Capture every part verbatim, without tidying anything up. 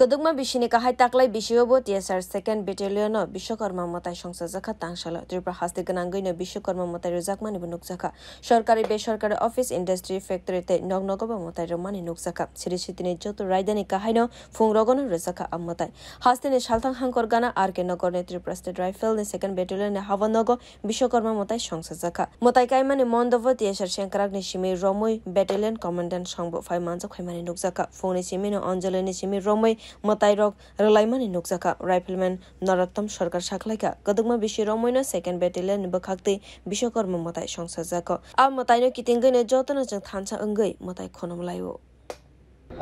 Kwdwkma bisini kahai taklai bisio bo T S R second battalion no Biswakarma mwtai songchajakha tangsalo. Tripura haste gwnangwi no Biswakarma mwtai rwjakmani bo nukjakha. Sorkari besorkari office, industry, factory tei nok nogo bo mwtai rwmani nukjakha. Siri sitini joto raidani kahai no phung rogo no rwjakha a mwtai. Hasteni salthang hangkor gana R K Nagar ni Tripura State Rifle ni second battalion ni hawa nogo Biswakarma mwtai songchajakha. Mwtai kaimani mondobo T S R sengkrak ni simi romwi battalion commandant songbo phai manjak phaimani nukjakha. Phungni simi no Anjali ni simi romwi mwtai rok rwlaimani nukjakha. Rifleman Narottam Sarkar sakhlaikha, kwdwkma bisi romwi no second battalion ni bwkhak twi Biswakarma mwtai songchajakha. A mwtai no kitingwi no jotono chwng thansa wngwi mwtai khonum laio.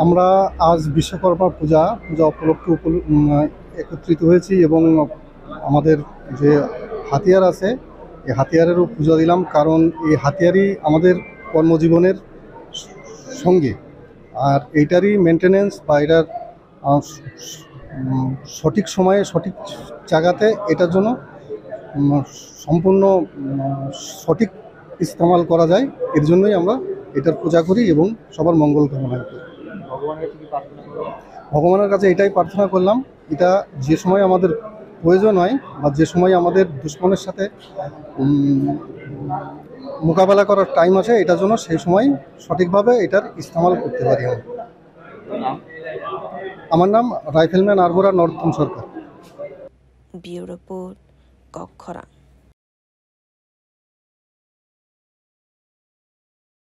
আমরা আজ বিশ্বকর্মা পূজা, পূজা উপলক্ষে উপল-, উম, একত্রিত হয়েছি এবং আমাদের যে হাতিয়ার আছে, এই হাতিয়ারেরও পূজা দিলাম, কারণ এই হাতিয়ারই আমাদের কর্মজীবনের সঙ্গে। আর এইটারই মেইনটেনেন্স বা এটার, আহ, স-, স-, উম, সঠিক সময়ে সঠিক জায়গাতে এটার জন্য, উম, সম্পূর্ণ, উম, সঠিক ইস্তেমাল করা যায়, এর জন্যই আমরা এটার পূজা করি এবং সবার মঙ্গল কামনা করি। ভগবানের কাছে কি প্রার্থনা করবেন? ভগবানের কাছে এটাই প্রার্থনা করলাম, এটা যে সময় আমাদের প্রয়োজন হয় বা যে সময় আমাদের দুশমনের সাথে, উম, মোকাবেলা করার টাইম আসে, এটা যেন সেই সময় সঠিকভাবে এটার ইস্তেমাল করতে পারি আমরা। নাম? আমার নাম রাইফেলম্যান আরবোরা নরোত্তম সরকার। Bureau Report, Kokkhorang.